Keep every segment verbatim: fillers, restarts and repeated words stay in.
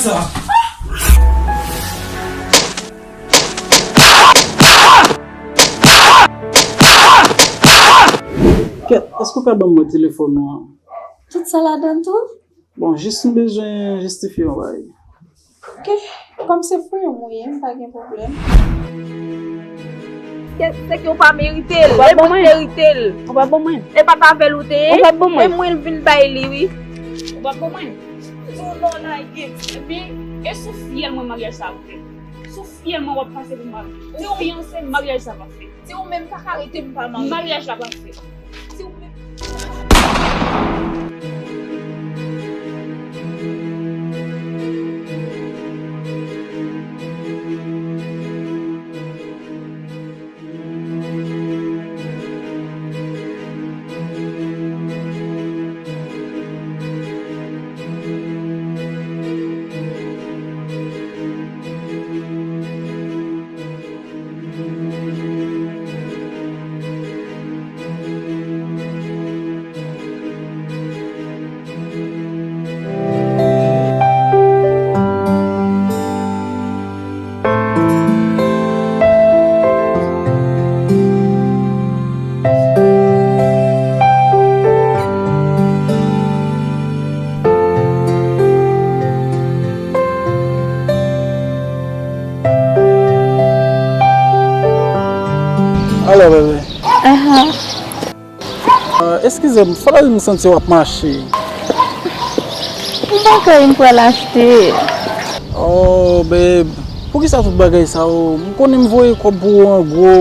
Kèt, èske w ka ban mwen telefòn ou an? Tout sa ladan tou? Bon, jis m bezwen jistifye yon bagay. Ok, kòm se frè m ou ye, m pa gen pwoblèm. Se, se ke w pa merite l. Ou pa ban mwen. E mwen k merite l. Ou pa ban mwen. E pa t avè l ou te ye. Ou pa ban mwen. E mwen l vin bay li, wi. Ou pa ban mwen. Di w non, like it. Ebyen, e sou fyèl mwen maryaj sa ap fèt. Sou fyèl mwen w ap pase pou mari. Ou fiyanse m, maryaj sa p ap fèt. Si ou menm pa ka rete m pa mari. Maryaj la p ap fèt. Si ou menm. Alo, bebe. Ahan. Ah, eskize m, fò m santi w ap mache. Yon bagay m pral achte. Oh, babe, poukisa tout bagay sa yo? M konnen m voye kòb pou ou an gwo,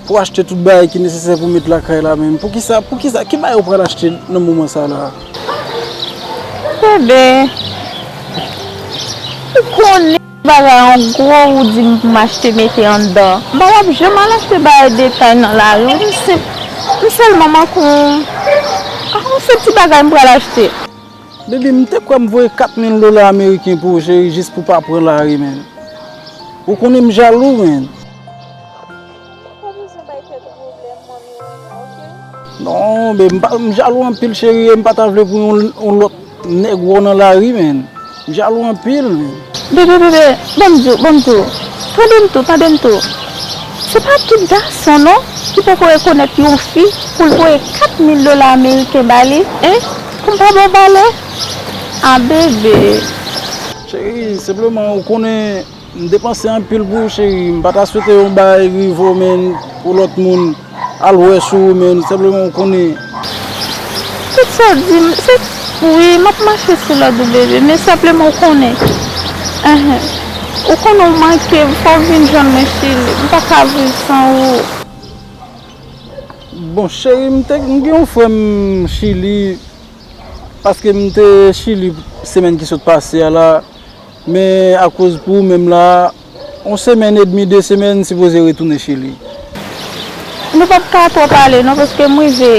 pou achte tout bagay ki nesesè pou met lakay la, men poukisa, poukisa, ki bagay ou pral achte nan moman sa la? Bebe, ou konnen bagay an gwo ou di m pou m achte mete anndan. M pa t ap janm al achte bagay detay nan lari, wi, m se, m sèlman manke yon, ah, yon sèl ti bagay m pral achte. Baby, m te kwè m voye kat mil dola ameriken pou ou, cheri, jis pou w pa pran lari, man. Ou konnen m jalou, man. Ou pa bezwen bay tèt ou pwoblèm, manmi, oke? Non, baby, m pa, m jalou anpil, cheri, e m pa ta vle pou yon, yon lòt nèg wè w nan lari, man. M jalou anpil, man. Bebe, bebe, ban m di w, ban m di w. Tande m tou, tande m tou. Se pa tout gason, non, ki poko rekonèt yon fi pou l voye kat mil dola ameriken ba li, en? Pou m pa ba w valè? A, bebe. Cheri, senpleman, ou konnen, m depanse anpil pou ou, cheri. M pa ta swete yon bagay rive w, men, pou lòt moun al wè sou ou, men, senpleman ou konnen. Tout sa w di m, se, wi, m ap mache sou lòd ou, bebe, men senpleman ou konnen. Enhen. Ou konnen ou manke m, fò w vin jwenn mwen, Chili. M pa ka viv san ou. Bon, cheri, m te, m gen yon frè m Chili, paske m te Chili semèn ki sot pase a la. Men akoz pou ou menm la, yon semèn edmi, de semèn, sipoze retounen Chili. Nou p ap ka twò pale non, paske m rive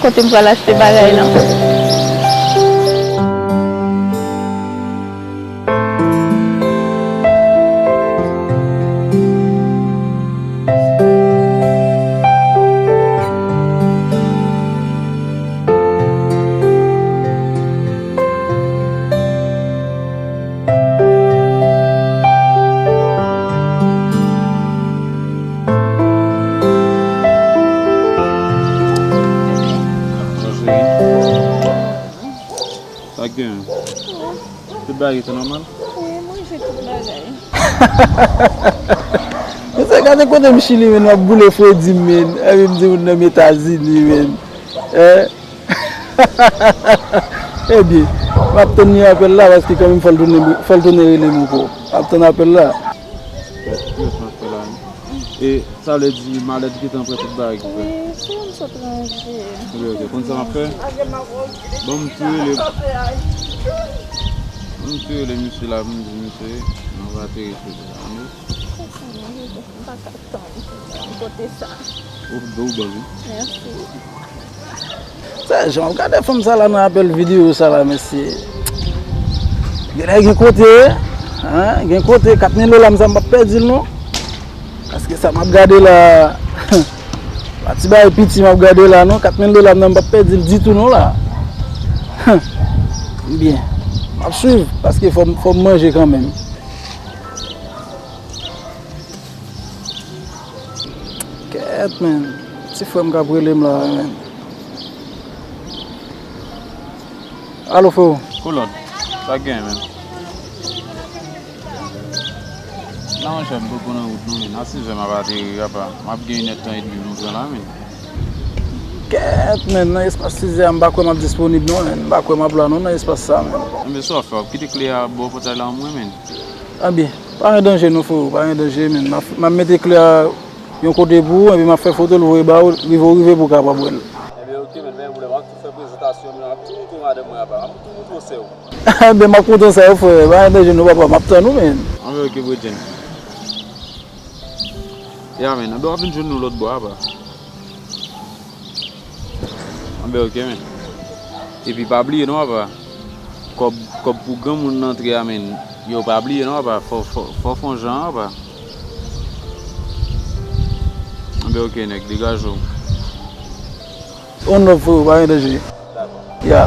kote m pral achte bagay lan. Sa k gen? Tout bagay rete nòmal? Wi, manje tout bagay. Mesye, gade kote m Chili, men, m ap boule fredi m, men. Epi m di moun nan m Etazini, men. Eh? Ebyen, m ap tann li apèl la, paske kanmenm fò l tounen, fò l tounen rele m ankò. M ap tann apèl la. Kiyès m ap fè la menm? E sa vle di malèt gentan prè tout bagay ki prè? Wi, se yon sot ranje. Ok, ok. Konn sa m ap fè? Ban m tou rele. Ban m tou rele misye la, m di misye, m ap ateri sou li la, ok? Sa sa, non, m pa ka tann pou m pote sa. Ou, ou bon, wi. Mèsi. Sè Jan, gade fanm sa la nan apèl videyo sa la, mesye. Genlè gen kote, hein, gen kote, kat mil dola m sa m p ap pèdi l non. Paske sa m ap gade la, pa ti bagay piti m ap gade la non, kat mil dola m nan m p ap pèdi l ditou non la. Byen. M ap swiv, paske fò m, fò m manje kanmenm. Kèt, men. Ti frè m k ap rele m la, men. Alo, freo. Kolòn, sa k genyen, men? Nan, monchè, m poko nan wout, non, men. A sizè m ap ateri, apa. M ap gen inèdtan edmi pou m pran la, men. Kèt, men, nan espas sizè a, m pa kwè m ap disponib, non, men. M pa kwè m ap la, non, nan espas sa, men. Enben, sa w ap fè, w ap kite kle a bò pòtay la anmwen, men. Anben, pa gen danje, non, freo, pa gen danje, men. M ap, m ap mete kle a yon kote pou ou, epi m ap fè foto l voye ba ou, rive w rive pou w kapab wè l. Enben, oke, men, men, m ap tou fè prezantasyon, men, m ap tou moutre w madanm mwen apa, m ap tou moutre w sè w. Enben, m ap kontan sa yo, frè. Pa gen danje, non, papa, m ap tann ou, men. Anben, oke, bredjenn. Ya, men, anben, w ap vin jwenn nou lòt bò apa. Anben, oke, men. Epi pa bliye non, apa. Kòb, kòb pou granmoun nan antre a, men. Yo, pa bliye non, apa. Fò, fò, fò fè yon jan, apa. Anben, oke, nèg, degaje w. On love, freo, pa gen danje. Ya.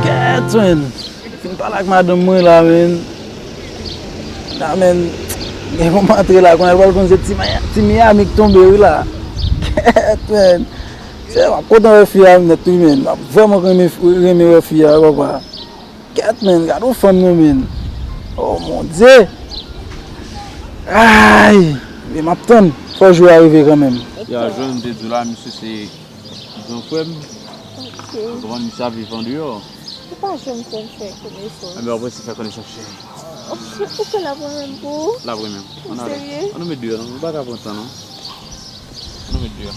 Kèt, men. Fin pale ak madanm mwen la, men. La, men, gen yon m antre la, kounye a l pral konn se ti Maya-, ti Miami k tonbe, wi, la. Kèt, men. Se, m ap kontan wè fi a nèt, wi, men. M ap vrèman renmen, renmen wè fi a, wi, papa. Kèt, men, gade yon fanm, non, men. Oh, mon Dieu. Ay, men m ap tann. Fò jou a rive kanmenm. Ya, jan m te di w la, misye se gran frè m. Ok. Ou konprann, misye ap viv andeyò. Ou pa janm fè m fè konesans. Enben, w ap resi fè konesans, cheri. Ou fè l ap renmen m pou ou? L ap renmen m. Ou serye? Ann nou met deyò, non. Nou pa ka pran tan, non. Ann nou met deyò.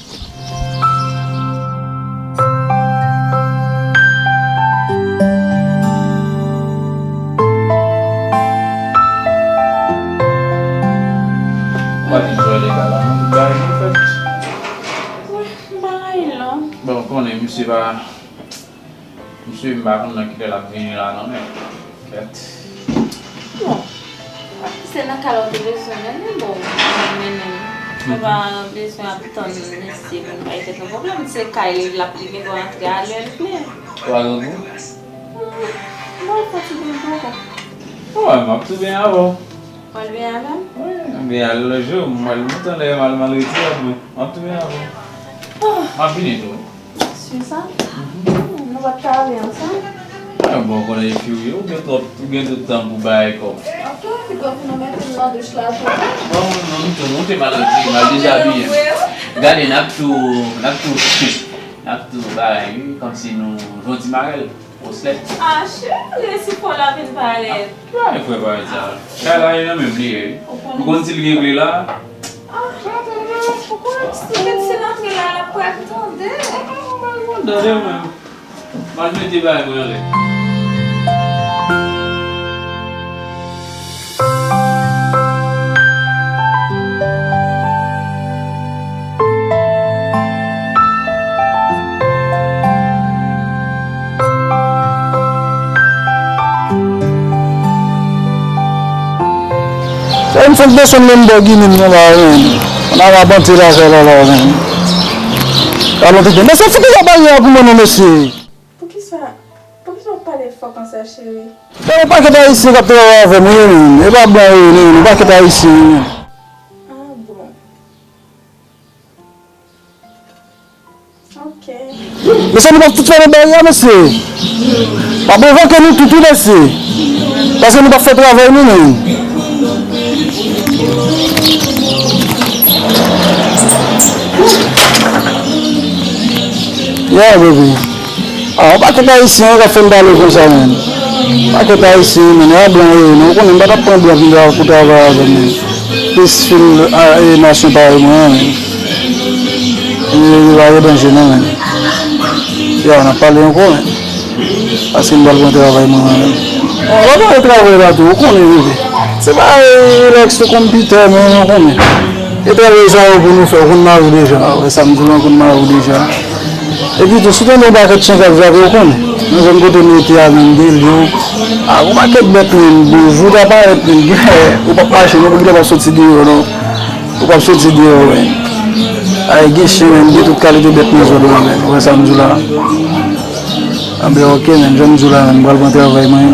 Ou pa di jwè legal la, non? Tout bagay byen fèt. Wi, m pa rayi l, non. Bon, ou konnen, misye pa Misye, m pa konn nan kilè l ap vini la non, men. Kèt. Bon, se nan ka la w te bezwen mennen, bon, m mennen l. Mwen pa bezwen ap tann mesye pou m bay tèt mwen pwoblèm. Se kay li l ap, li gen dwa antre a lè l vle. Ou pa grangou? Bon, fò ti byen poko. Wi, m ap tou byen avè w. W al byen avè m? Wi, m byen ale lòt jou, m al monte anlè, m al, m al retire mwen. M ap tou byen avè w. M ap vini tou. Sou sa? Mhm. Hmm, nou pa t ka ale ansanm? Ah, bon, konnen epi w ye, ou gen twòp, ou gen tout tan pou bay kòb. Ok, pito pou nou mete l nan douch la tou. Bon, non, nou tou, nou te mal retire, m al dezabiye m. Gade, n ap tou, n ap tou, n ap tou bay, wi, kòmsi nou jwenn ti marèl. Oslèt. Ah, cheri, si fò la vin parèt. Ay, frè parèt sa. Kay la, li nan menm li ye. Ou konn si l gen kle la. Ah, ou konnen si l antre la, l ap pral tande. Tande mwen. M al mete bagay mwen anlè. Sa yon fòk desann menm bò ginen m nan la, men. Ann al abante lakay la, la, men. Alon tete. Mesye, fout yon baryè pou mwen non, mesye. Poukisa, poukisa w pale fò konsa, cheri? Gen yon pakèt ayisyen k ap travay avè m, wi, men. E pa blan yo ye, non, yon pakèt ayisyen, wi, men. Ah bon. Ok. Mesye, nou p ap fout fèmen baryè a, mesye. M ap revoke nou tout, wi, mesye. Paske nou p ap fè travay nou, menm. Yeah, baby. Ah, yon pakèt ayisyen k ap fè m pale konsa, menm. Pakèt ayisyen, menm, e pa blan yo ye, non. Ou konnen m pa t ap pran blan pou travay avè m, menm. Plis fil, ah, e nasyon parèy mwen an, menm. Yo, yo pa gen danje non, men. Ya, n ap pale ankò, men. Paske m pral pran travay mwen, men. Bon, w ap pale travay la tou, ou konnen, bebe. Se pa, e, Lex te konn Peter, men, ou konnen. E travay sa yo pou nou fè, ou konn mari w deja. Wè sa m di w la, ou konn mari w deja. Epi tou, si w tande yon pakèt chen k ap jape, ou konnen. Nan zòn kote m rete a, menm Delyo. A, yon pakèt bèt, menm, boujou ta parèt, menm, ou p ap mache, non, ou p ap soti deyò, non. Ou p ap soti deyò, men. Ay, gen chen, menn, gen tout kalite bèt nan zòn nan, menn. Ou wè sa m di w la? Anben, oke, menn, jan m di w la, menn, m pral pran travay mwen.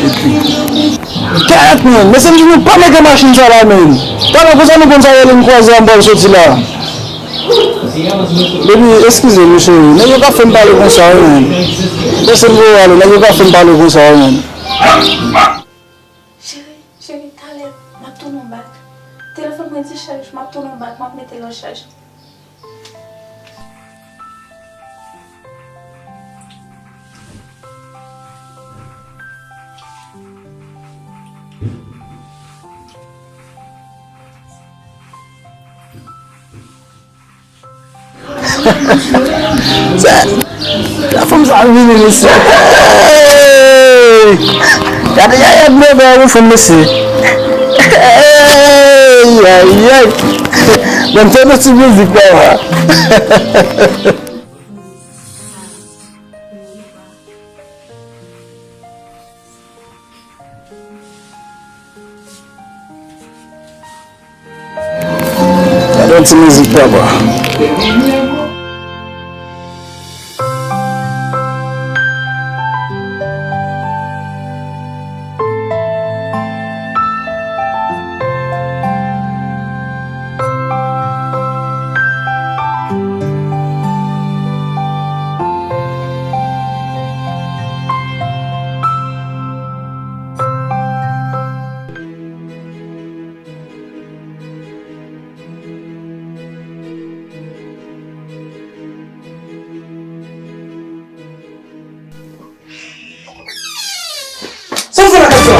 Epi, kèt, menn, mesye m di nou pa mete machin sa la, menn. Talè konsa nou konn sa rele m kwaze a, m pral soti la. Baby, eskize m, cheri. Nèg yo ka fè m pale konsa, wi, menn. Lese m voye ale, nèg yo ka fè m pale konsa, wi, menn. Cheri, cheri, talè, m ap tounen w bak. Telefòn mwen dichaj, m ap tounen w bak, m ap mete l an chaj. Sa, la fanm sa vini, mesye. Hey! Gade yaya bebe a, yon fanm, mesye. Hey! Ay, ay. Ban m tande ti mizik, papa. Gade yon ti mizik, papa. Sa w fè lakay sa?